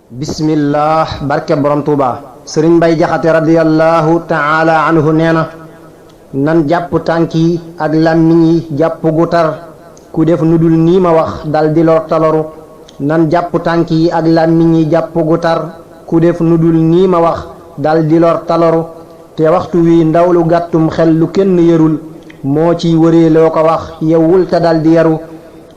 bismillah barke borom Tuuba sëriñ Mbay Jaxate radiyallahu taala anhu nee na nan jàpp tànk yi ak làmmiñ yi jàpp gu tar ku def nu dul nii ma wax dal di lor taloru nan jàpp tànk yi ak làmmiñ yi jàpp gu tar ku def nu dul nii ma wax dal di lor taloru te waxtu wi ndaw lu gàttum xel lu kenn yërul moo ciy wëree loo ko wax yewwul te dal di yaru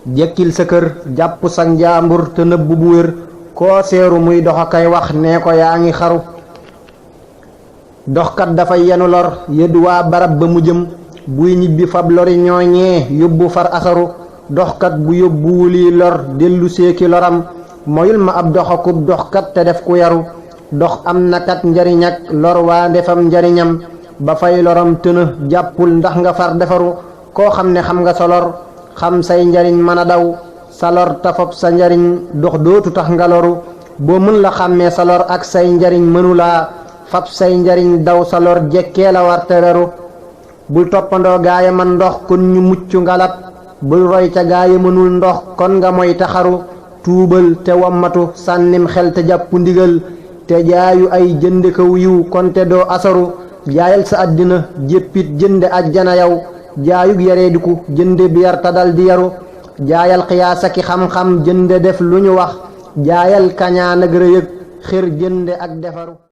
jekkil sa kër jàpp sa njaambur te nëbb bu wér koo seeru muy dox akay wax nee ko yaa ngi xaru doxkat dafay yenu lor yëddu waa barab ba mu jëm buy ñibbi fab lori ñooñee yóbbu far asaru doxkat bu yóbbuwuli lor dellu seeki loram moyul ma ab doxakub doxkat te def ku yaru dox am na kat njariñ ak lor waa defam njariñam ba fay loram tëna jàppul ndax nga far defaru koo xam ne xam nga sa lor xam say njariñ mën a daw sa lor tafab sa njariñ dox dootu tax nga loru boo mën la xàmmee sa lor ak say njariñ mënulaa fab say njariñ daw sa lor jekkee la war tereru bul toppandoo gaaya man ndox kon ñu mucc ngalab bul roy ca gaaya mënul ndox kon nga moy taxaru tuubal te wammatu sànnim xel te jàpp ndigal te jaayu ay jënde ko yiw kon te doo asaru jaayal sa àddina jéppit jënde ajjana yow jaayug yaree diku jënde bi yar ta dal di yaru jaayal xiyaasa ki xam-xam jënde def lu ñu wax jaayal kañaan ak rëyëg xër jënde ak defaru